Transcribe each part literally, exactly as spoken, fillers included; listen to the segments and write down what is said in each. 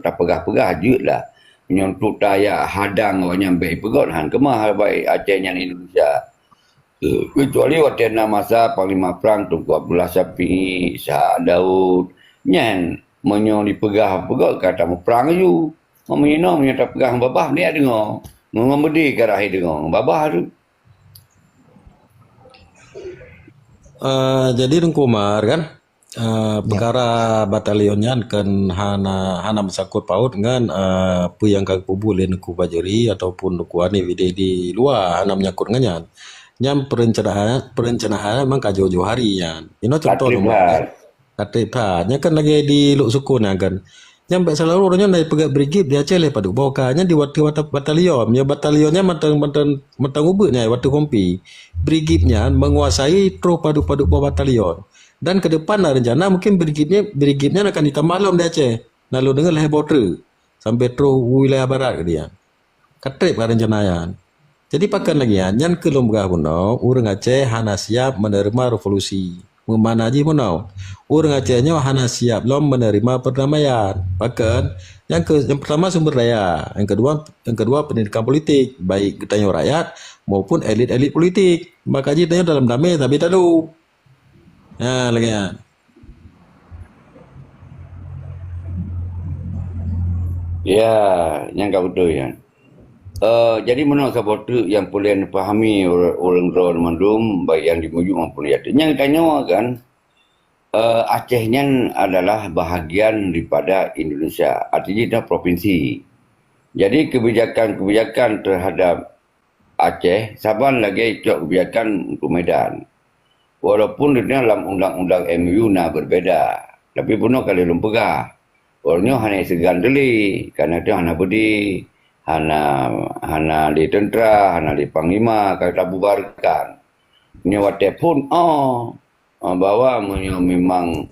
tapeugah-peugah jeuet lah. Meunyoe untuk tajak hadang awaknyan bèk ipeugöt, han keumah baik Aceh nyan Indonesia. Keucuali watèe na masa Panglima Prang Teungku Abdullah Syafi'i, Ishak Daud, nyan meunyoe jipeugah peugöt ka tamuprang laju. Meunyoe, meunyoe tapeugah babah, ni deungö. Ngon beudé ka rahi deungö, babah tu. Uh, jadi Teungku Umar kan, uh, ya. Peukara batalion nyan kan hana hana meusangkut paut ngon uh, peue nyang ka geupeubuet lé Teungku Bajuri ataupun Teungku Hanif di, di luwa, hana menyangkut ngon nyan. Nyan perencanaan perencanaan memang ka jauh-jauh hari nyan. Inoe contoh Teungku Umar. Ka trép that. Nyan kan lagèe di Lhoksukon nyan kan. Nyan bèk seulalu uroe nyoe na jipeugöt brigit di Aceh lé padub boh ka. Nyan di watèe batalion. Nyoe batalion nyan mantong mantong mantong ubeut nyan watèe kompi. Brigit nyan menguasai troh padub-padub boh batalion. Dan ke depan na rencana mungkin brigit nyan brigit nyan akan ditambah lom di Aceh. Na lôn deungö lhèe boh treuk sampai troh u wilayah barat keudéh. Ka trép ka rencana nyan. Jadi pakon lagèe nyan, nyan keuh lôn peugah bunoe, ureueng Aceh hana siap meuneureuma revolusi. Meumakna jih bunoe, ureueng Aceh nyoe hana siap lom meuneureuma peurdamaian. Pakon? Nyang keu nyang peurtama sumber daya, nyang keudua nyang keudua peundidikan politik, baik geutanyoe rakyat maupun elit-elit politik. Maka jih tanyoe dalam damé sabe talu. Ha, lagèe nyan. Ya, nyan ka beutôi nyan. Uh, jadi meunoe saboh treuk nyang peureulèe neupahami ureueng droe mandum, baik nyang di miyueb maupun di ateueh. Nyang tanyoe kan, uh, Aceh nyan adalah bahagian daripada Indonesia, artinya dah provinsi. Jadi kebijakan-kebijakan terhadap Aceh saban lagèe cok kebijakan untuk Medan. Walaupun di dalam undang-undang M O U na berbeda, tapi bunoe ka lheueh lôn peugah. Uroe nyoe hana seugan teuli, karena tu hana beudé, hana hana lé tentera, hana lé panglima ka tabubarkan. Nyoe watèe phôn oh bahwa meunyoe memang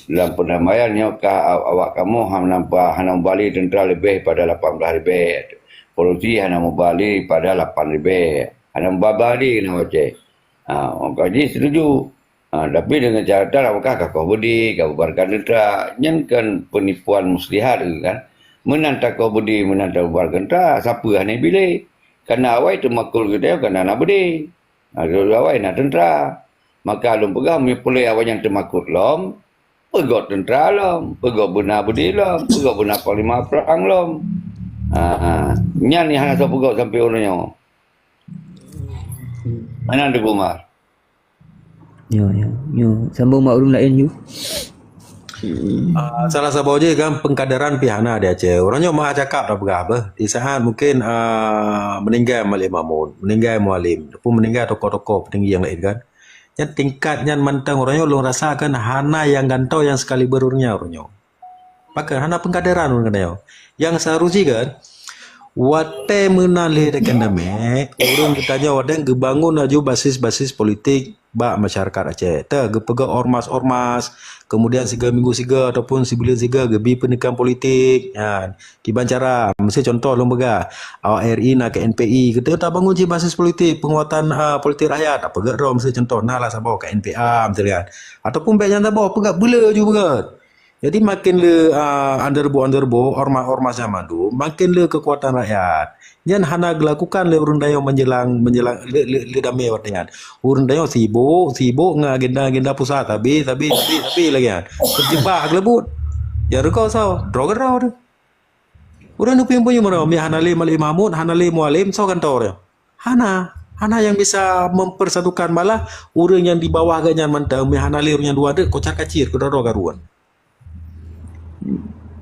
dalam peurdamaian nyoe ka awak kamoe hana hana mubali tentera leubeh pada lapan belas ribèe, polisi hana mubali pada lapan ribèe, hana mubali na wacée. Ha, maka jih setuju. Ha, tapi dengan catatan apakah ka koh beudé, ka bubarkan tentera, nyan kan penipuan muslihat kan. Meunan takoh beudé, meunan tabubarkan tentera, sapeue hana ibilih? Karena awai teumakot geutanyoe karena na beudé. Ha, awai na tentera. Maka lôn peugah meunyoe awai nyang teumakot lom, peugöt tentera lom, peugöt beuna beudé lom, peugöt beuna panglima prang lom. Ha, ha. Nyan nyang hana soe peugöt sampai uroe nyoe. Mana Teungku Umar? Yo, yo, yo. Sambung mak ureueng laén yuk. Uh, salah saboh jih kan pengkaderan pih hana di Aceh. Ureueng nyoe meuah cakap dah peugah beh. Di saat mungkin uh, meninggai Malik Mahmud, meninggai Mualim, ataupun meninggai tokoh-tokoh petinggi yang lain kan. Nyan tingkat nyan mantong ureueng nyoe lôn rasakan hana yang gantoe yang sekaliber ureueng nyoe ureueng nyoe. Pakon hana pengkaderan ureueng keunoe. Yang seharusnya kan watée meunan lé tekan damé, ureueng geutanyoe watée geubangun laju basis-basis politik bak masyarakat Aceh. Teu geupeugah ormas-ormas, kemudian siga minggu siga ataupun sibuleuen siga geubi peundidikan politik. Nyan, kiban cara, meusti contoh lôn peugah, awak R I na K N P I, geutanyoe tabangun cit basis politik, penguatan uh, politik rakyat, apa geuh droe meusti contoh na lah saboh K N P A misalnya. Ataupun bék nyan saboh, peugah beuleu ju peugah. Jadi makin le uh, underbo-underbo, ormas-ormas nyang mandum, makin le kekuatan rakyat. Nyan hana gelakukan lé ureueng dayoe menjelang menjelang le, le, le damé watée nyan. Ureueng dayoe sibuk, sibuk ngon agenda-agenda pusat, habis, habis, habis, habis lagi nyan. Terjebak gelebut. Ya reuko so, droe keudroe tu. Ureueng neupuyueng-puyueng meureuh, mi hana lé Malik Mahmud, hana lé Mualim, so gantoe ureueng. Hana, hana yang bisa mempersatukan, malah ureueng yang di bawah geuh nyan mantong, mi hana lé ureueng nyang dua deuk kocar kacir keudroe-droe karuan.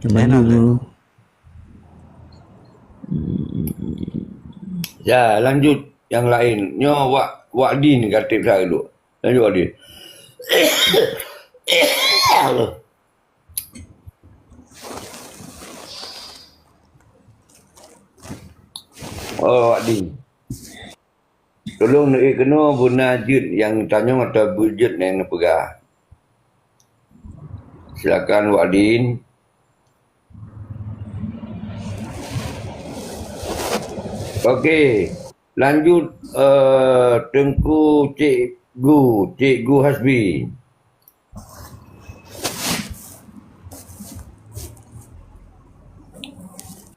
Lanjut. Ya, lanjut yang lain. Nyoe wak wak din ka trép sa dulu. Lanjut wak din. Oh, wak din. Tolong neuék keunoe beuna jeuet nyang tanyong atawa beujeuet nyang neupeugah. Silakan Wak Din. Okey, lanjut uh, Teungku Cikgu, Cikgu Hasbi.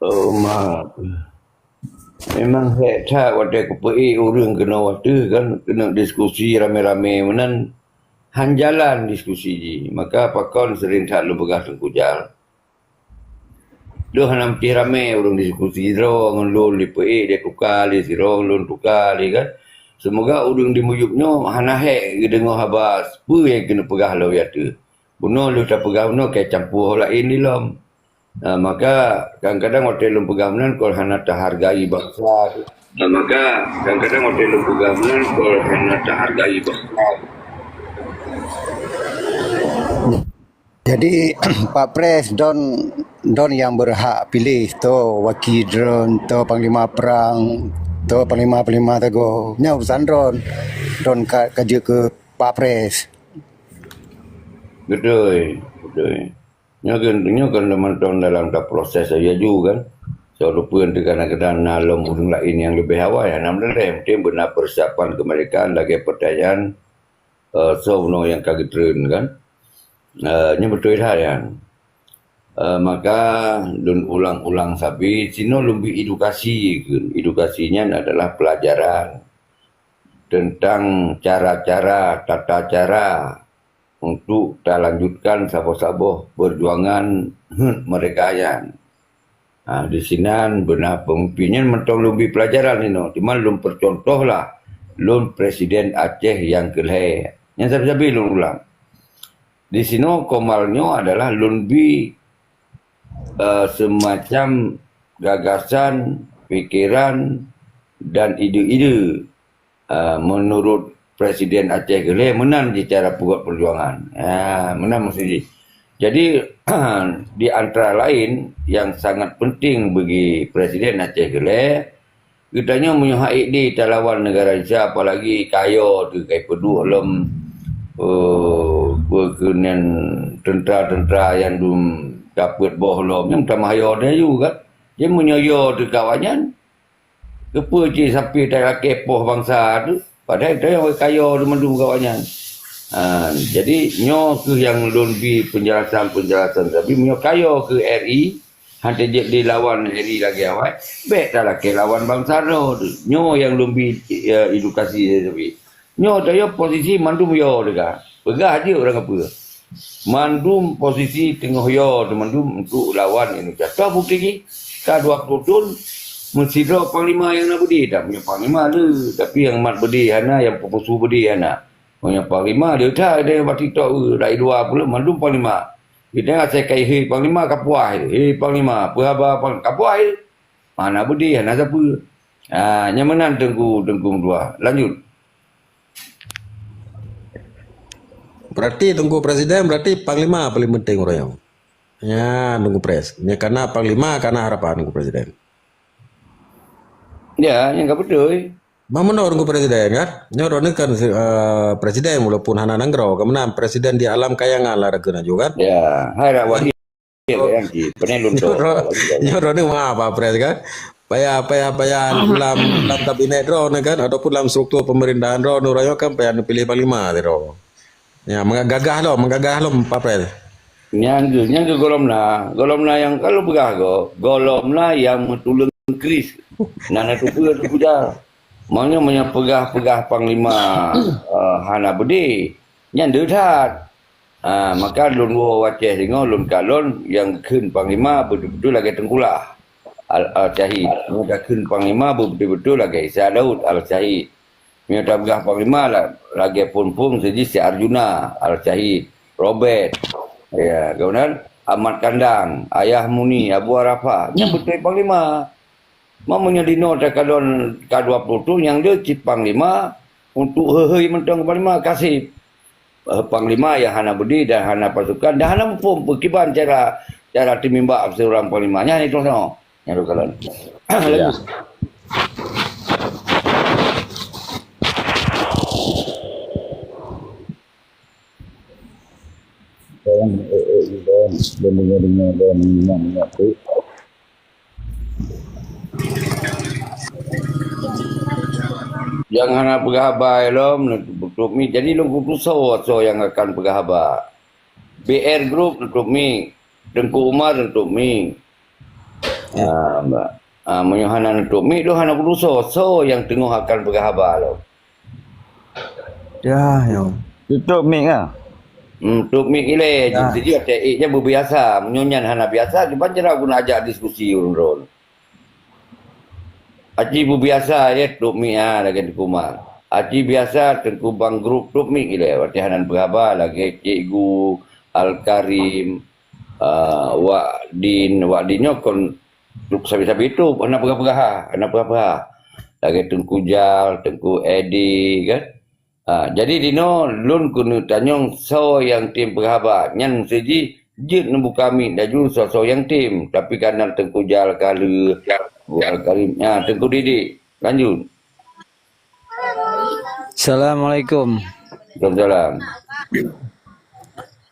Oh, mak. Memang hék that watée kupeuék ureuëng keunoe watée kan keuneuk diskusi ramé-ramé meunan han jalan diskusi jih. Maka pakon sering that lôn peugah Teungku Jal. Deuh hana meusti ramé ureuëng diskusi sidroe ngon lôn lipeuék dia tuka lé sidroe ngon lôn tuka lé kan. Seumoga ureuëng di miyueb nyoe hana hék geudeungoe haba peue nyang keuneuk peugah lom watée. Bunoe lheueh tapeugah bunoe ka campur laén di lom. Ah, maka kadang-kadang watée lôn peugah meunan kon hana tahargai bansa. Ah, maka kadang-kadang watée lôn peugah meunan kon hana tahargai bansa. Jadi Pak Pres don don yang berhak pilih to wakil droen to panglima perang to panglima-panglima tegoh. Nyoe urusan droen. Droen ka, ka jeuet keu Pak Pres. Betul, betul. Nyoe kan, nyoe kan teman-teman dalam ka proses laju kan. Soal rupa yang kadang-kadang na lom ureuëng lain yang lebih awai hana meuleleh. Mungkin beuna persiapan kemerdekaan lagi pertanyaan eh, soe bunoe nyang ka geutreun kan. Eh, nyoe beutôi that nyan. Eh, maka lôn ulang-ulang sabe sinoe lôn bri edukasi kheun. Edukasi nyan adalah pelajaran tentang cara-cara, tata cara untuk talanjutkan saboh-saboh perjuangan heuet merdeka nyan. Ha, di sinan beuna peumimpin nyan mantong lôn bri pelajaran inoe. Cuma lôn peucontoh lah lôn presiden Aceh nyang keulhée. Nyang sabe-sabe lôn ulang. Di sinoe Komal nyoe adalah lôn bri eh, semacam gagasan, pikiran dan ide-ide eh, menurut Presiden Aceh Geuleh meunan di cara peugot perjuangan. Ha, meunan maksud jih. Jadi di antara lain yang sangat penting bagi Presiden Aceh Geuleh, geutanyoe meunyoe hak ék di talawan negara Indonesia apalagi kayo teuh kai peuduek lom eh, peukeunan tentara-tentara yang dum dapet boh lom nyang tamah yo teuh kan. Jadi meunyoe yo teuh kawan nyan, keupeue cit sampai talakée poh bansa tu? Padahai teuh nyang kayo teuh mandum kawan nyan. Ha, jadi nyoe keuh yang lôn bri penjelasan-penjelasan tapi meunyoe kayo keu R I, hana jeuet dilawan R I lagée awai, bék talakée lawan bansa droe tu. Nyoe nyang lôn bri eh, edukasi sabe. Nyoe teuh posisi mandum yo teuka. Peugah jeuet urang kapeue. Mandum posisi teungoh yo teuh mandum untuk lawan Indonesia. Toh bukti jih, ka dua puluh thon meusidroe panglima nyang na beudé dak punya panglima le, tapi nyang mat beudé hana, nyang peupeusu beudé hana. Meunyoe panglima dia that ada yang bak TikTok tu, dari dua puluh mandum panglima. Kita asai kai hei panglima kapuah, hei panglima, peue haba pang kapuah. Hana beudé, hana sapeue. Ha, nyang meunan Teungku, Teungku Meutuah. Lanjut. Berarti Teungku Presiden, berarti Panglima paling penting ureuëng nyoe. Ya, Teungku Pres. Nyoe kana Panglima, kana harapan Teungku Presiden. Ya, nyang ka beutôi. Bah meunoe Teungku Presiden kan? Nyoe droeneuh kan eh, Presiden walaupun hana nanggroe, ka meunan Presiden di alam kayangan lah rakeun aju kan? Ya, hai rak wadi. Ya, yang di, pernah lôn Nyoe tahu. Ro-, nyoe droeneuh maaf Pak Pres kan? Payah, payah, payah lam, lam kabinet droeneuh kan? Ataupun lam struktur pemerintahan droeneuh, droeneuh kan payah neupiléh panglima sidroe. Ya, meugagah lom, meugagah lom Pak Pres. Nyang geuh, nyang geuh gohlom na, gohlom na nyang kalau peugah go, gohlom na nyang meutuleueng kris. Na na tupeue tu puja. Maknanya meunyoe peugah-peugah panglima eh, hana beudé, nyan deuh that. Ha, maka lôn woe u Aceh singoh lôn kalon nyang kheun panglima beutôi-beutôi lagée Teungkulah Al, Al Syahid. Nyang ka kheun panglima beutôi-beutôi lagée Isa Daud Al Syahid. Meunyoe tapeugah panglima la- lagée phon-phon seujih si Arjuna Al Syahid, Robert, ya, kemudian Ahmad Kandang, Ayah Muni, Abu Arafah. Nyang beutôi panglima. Meunyoe di noe takalon ka dua puluh tu nyang le cit panglima untuk heuheu mantong panglima kasib. Eh, panglima yang hana beudé dan hana pasukan dan hana muphom peukiban cara cara teumimbak seurang panglima. Nyan itu soe. Nyan itu kalon. Ya. Lalu. Dan, eh, eh, dan, dan dengar-dengar dan minyak-minyak tu. Nyang hana peugah haba lom, nutup mi. Jadi lôn kutusoe soe nyang akan peugah haba. B R Group nutup mi. Teungku Umar nutup mi. Ah, bah. Ah, meunyoe hana neutôp mic, lôn hana kudeungö soe, soe nyang teungoh akan peugah haba lom. Ya, ya. Tutup mic ah. Hmm, tôp mic ilèe, ya. Jadi, jadi, eh, jangan berbiasa. Meunyoe nyan hana biasa, cuba cara guna ajak diskusi ureueng. Aci berbiasa ya, tôp mic ah, lagèe Teungku Umar. Aci biasa Teungku Bang Group tôp mic ilèe. Watèe hana peugah haba, lagèe Cikgu Al-Karim, ah, Wak Din, Wak Din nyoe kon sabe-sabe tôp, hana peugah-peugah, hana peugah-peugah. Lagèe Teungku Jal, Teungku Edi, kan? Ha, jadi dinoe lôn keuneuk tanyong soe nyang tem peugah haba. Nyan meusti jih jeuet neubuka mic laju soe-soe nyang tem. Tapi kana Teungku Jal ka lheueh, Teungku Al-Karim, ha, Teungku Didik. Lanjut. Assalamualaikum. Waalaikumsalam.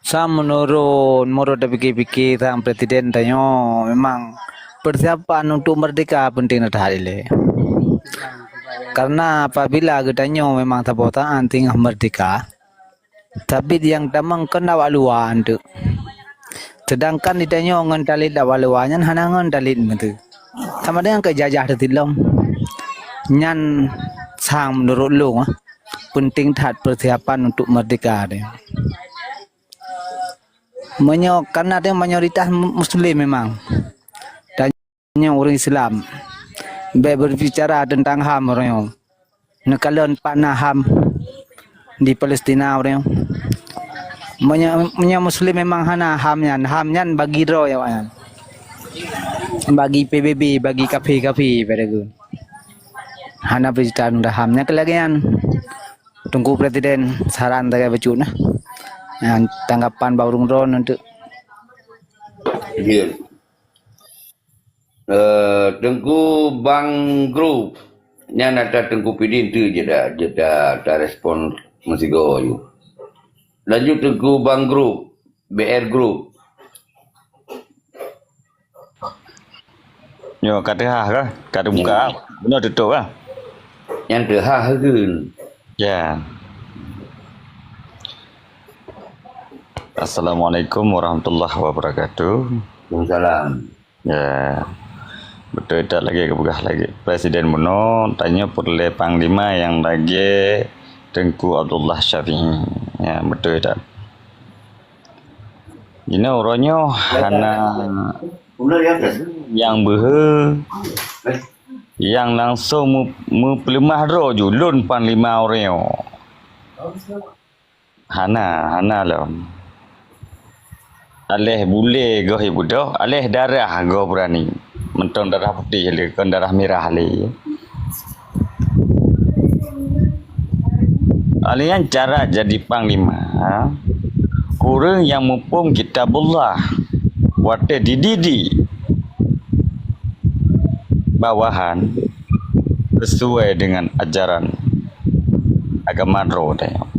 Sa meunurot, meunurot tapike-pike sang presiden tanyoe, memang persiapan untuk merdeka penting that ilèe. Karena apabila geutanyoe memang saboh saát teungoh merdeka, sabé nyang tamong kon awak luwa anteuk. Sedangkan geutanyoe ngon talét awak luwa nyan hana ngon talét meuteue. Sama dengan keu jajah teutilom. Nyan sang meunurot lôn, ah, penting that persiapan untuk merdeka teuh. Meunyoe, karena teuh mayoritas mu-, muslim memang. Tanyoe ureueng Islam. Bèk berbicara tentang HAM uroe nyoe. Neukalon pat na HAM di Palestina uroe nyoe. Meunyoe, meunyoe muslim memang hana HAM nyan, HAM nyan bagi droe awaknyan. Bagi P B B, bagi kafé-kafé pada geuh. Hana berita tentang HAM nyan keu lagèe nyan. Teungku Presiden, saran sagai bacut nah. Nyan tanggapan bak ureueng droeneuh teuk. Ya. Eh, Teungku Bang Group. Nyan ata Teungku Pidin tu je dah, je dah, dah respon meusigoe ju. Lanjut Teungku Bang Group, B R Group. Nyoe ka teuhah kah? Ka teubuka? Ya. Beuna tutup kah? Nyang teuhah keun. Ya. Assalamualaikum warahmatullahi wabarakatuh. Waalaikumsalam. Ya. Beutôi that lagèe geupeugah lagèe Presiden bunoe, tanyoe peureulèe panglima nyang lagèe Teungku Abdullah Syafi'i. Ya, beutôi that. Jinoe uroe nyoe hana nyang beuhe, nyang langsong meu-, meupeuleumah droe ju lôn panglima uroe nyoe. Hana, hana lom. Aléh bulèe goh ibeudôh, aléh darah goh beurani. Mantong darah putéh lé, kon darah mirah lé. Aléh nyan cara jadi panglima, ureueng nyang muphom Kitabullah watèe dididik bawahan sesuai dengan ajaran agama droe tanyoe.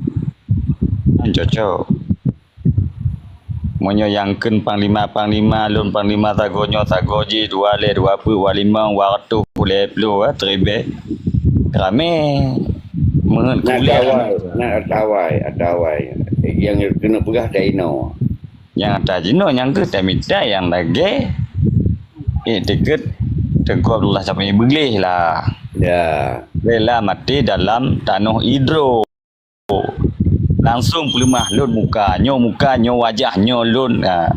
Nyan cocok. Meunyoe nyang kheun panglima-panglima, lôn panglima sagoe nyoe, sagoe jih, dua lhèe, dua peuet, dua limong, dua reutôh, lhèe ploh, eh, teuribèe. Ramè meuheuet kulèh. Nyan atawai, nyan atawai, atawai. Nyang keuneuk peugah ata jinoe. Nyang ata jinoe nyang keuh tamita nyang lagèe iktikeuet Teungku Abdullah Syafi'i beugleh lah. Ya. Rela maté dalam tanoh idroe. Langsong peuleumah lôn muka, nyoe muka, nyoe wajah, nyoe lôn. Ha.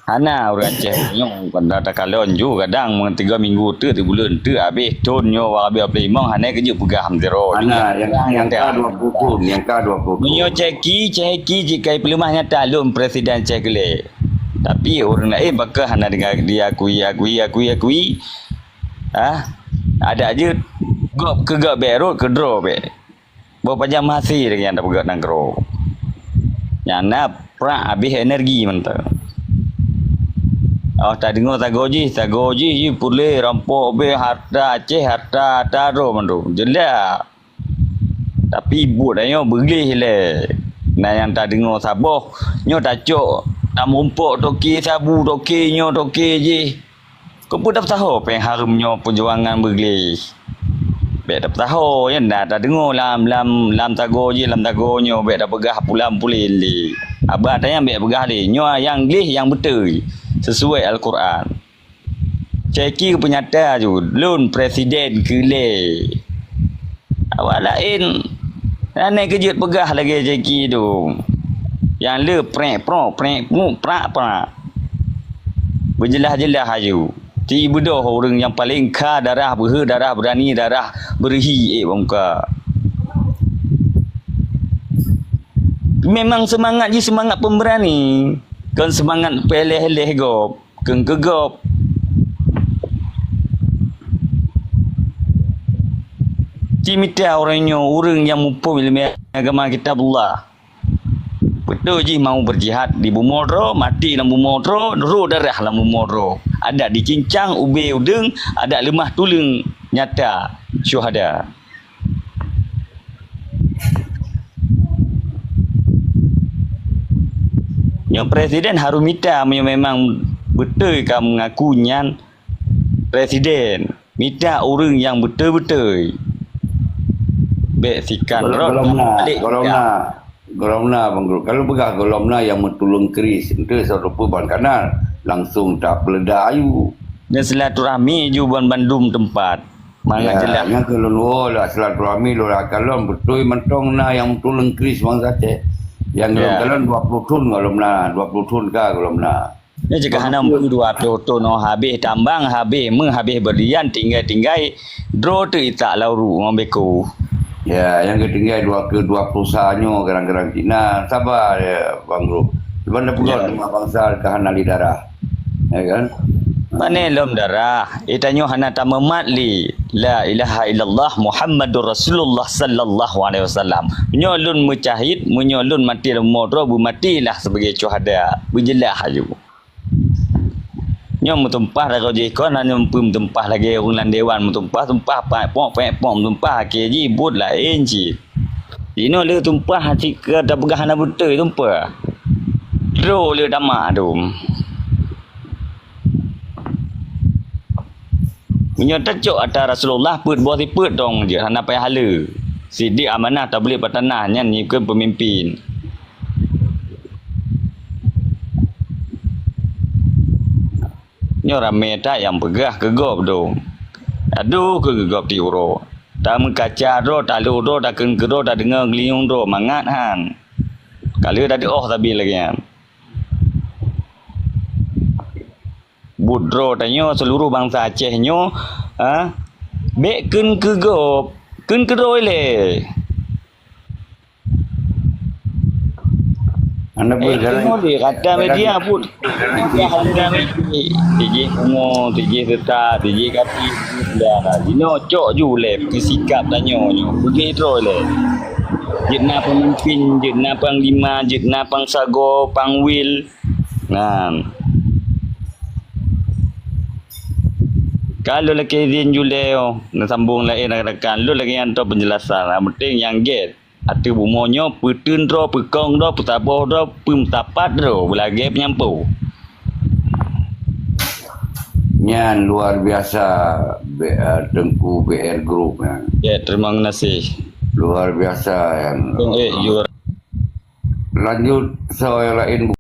Hana ureueng Aceh nyoe, banda takalon ju, kadang meungon tiga minggu teuk, sibuleuen teuk, habéh thon nyoe, habéh peulimong, hana keujeuet peugah meusidroe. Hana, nyang, nyang ka dua puluh thon, nyang ka dua puluh thon. Meunyoe caki, caki jih ka peuleumah nyata lôn presiden Aceh keulée. Tapi ureueng laén bak keuh hana diakui, akui, akui, akui. Ah, adak jeuet gob keu gob bék rhot keudroe bék. Boh pajan meuhase lagée nyan tapeugah nanggroe. Nyan na prak habéh energi mantong. Oh, tadeungoe sagoe jih, sagoe jih, jih puléh rampok béh harta Aceh, harta, harta droe mandum. Jeulaih. Tapi buet tanyoe beugleh lé. Na nyang tadeungoe saboh, nyoe tacok, tameurumpok toke sabu, toke nyoe, toke jih. Keupeue tapeusaho péng hareuem nyoe peujuangan beugleh? Bék tapeusaho, nyan na tadeungoe lam, lam, lam sagoe jih, lam sagoe nyoe, bék tapeugah pulan pulen lé. Haba tanyan bèk peugah lé. Nyoe nyang gleh nyang beutôi, sesuai Al-Quran. Caki peunyata ju, lôn presiden keu lé. Awak laén, anai keujeuet peugah lagèe Caki tu. Nyang le prek prok, prek pruk, prak prak. Beujeulaih-jeulaih aju. Ti beudôh ureueng nyang paleng kha darah beuhe, darah beurani, darah beureuhi ék bak muka. Memang seumangat jih seumangat pemberani, kon seumangat peuéléh-éléh gob. Keu keugop. Cimita ureueng nyoe ureueng nyang muphom ileumèe agama Kitabullah. Beutôi jih mau beujihad di bumoe droe, maté lam bumoe droe, droe darah lam bumoe droe. Adak dicincang ubé udeueng, adak leumah tuleueng nyata syuhada. Nyoe presiden harôh mita meunyoe memang beutôi ka meungaku nyan presiden. Mita ureueng nyang beutôi-beutôi. Bèk sikan rot. Golom na, golom na, golom na, Bang Guru. Kalau peugah golom na nyang meutulông keris, enteuk saboh teupeu ban kanal, langsung tapeuleuda ayu. Dan silaturahmi ju ban bandum teumpat. Mangat jeulaih. Nyang keu lôn woe lah silaturahmi lôn akan lôn beutôi mantong na nyang tulông keris bansa Aceh. Nyang lôn kalon dua puluh thon golom na, dua puluh thon ka golom na. Nyoe cit ka hana meupeue dua puluh thon, oh, habéh tambang, habéh meuh, habéh beurlian, tinggai-tinggai droe teuh itak lam uruek ngon beko. Ya, nyang keu tinggai dua keu dua puluh sa nyoe kadang-kadang cit na saba, ya, Bang Guru. Cuman dah peugah teuma bansa ka hana lé darah. Ya kan? Pane lom darah, eh, tanyoe hana tameumat lé la ilaha illallah Muhammadur Rasulullah sallallahu alaihi wasallam. Nyoe lôn meucahid, meunyoe lôn maté lam bumoe droe, beumatélah sebagai syuhada. Beujeulaih aju. Nyoe meutumpah lagoe jih kon, hana meupeue meutumpah lagèe ureueng lam dewan meutumpah, tumpah pèk pok, pèk pok meutumpah, akhé jih buet laén cit. Jinoe lé tumpah cit keu tapeugah hana beutôi tumpah. Droe lé tamak dum. Meunyoe tacok atra Rasulullah, peuet boh sipeuet dong jeuet, hana payah haleue. Siddiq, amanah, tabligh, bak tanah, nyan jikheun peumimpin. Nyoe ramé that nyang peugah keu gob dong. Adoh keu gob tiep uroe. Tameukaca droe, talo droe, takheun keu droe, tadeungoe geulinyueng droe, mangat han. Ka lheueh tateuoh sabe lagèe nyan. Buet droe tanyoe seuluruh bansa Aceh nyoe, ha? Bèk kheun keu gob, kheun keu droe ilèe. Hana beuh jalan. Teurimong lé rata media buet. Tijih pungo, tijih seuta, tijih kaki. Dah, jinoe cok ju lé peusikap tanyoe nyoe. Beugèt droe lé. Jeuet na peumimpin, jeuet na panglima, jeuet na pangsagoe, pangwil. Nah. Ka lôn lakèe izin ju lé, oh, neusambong laén rakan-rakan. Lôn lagèe nyan tô peunjeulasan. Nyang penting nyang gèt. Ateueh bumoe nyoe, peuteun droe, peukong droe, peusaboh droe, peumeusapat droe, beulagèe peunyampôh. Nyan luar biasa, B-, eh, Teungku B R Group nyan. Ya, terima kasih. Luar biasa nyan. Tung, eh, you Lanjut, soe nyang laén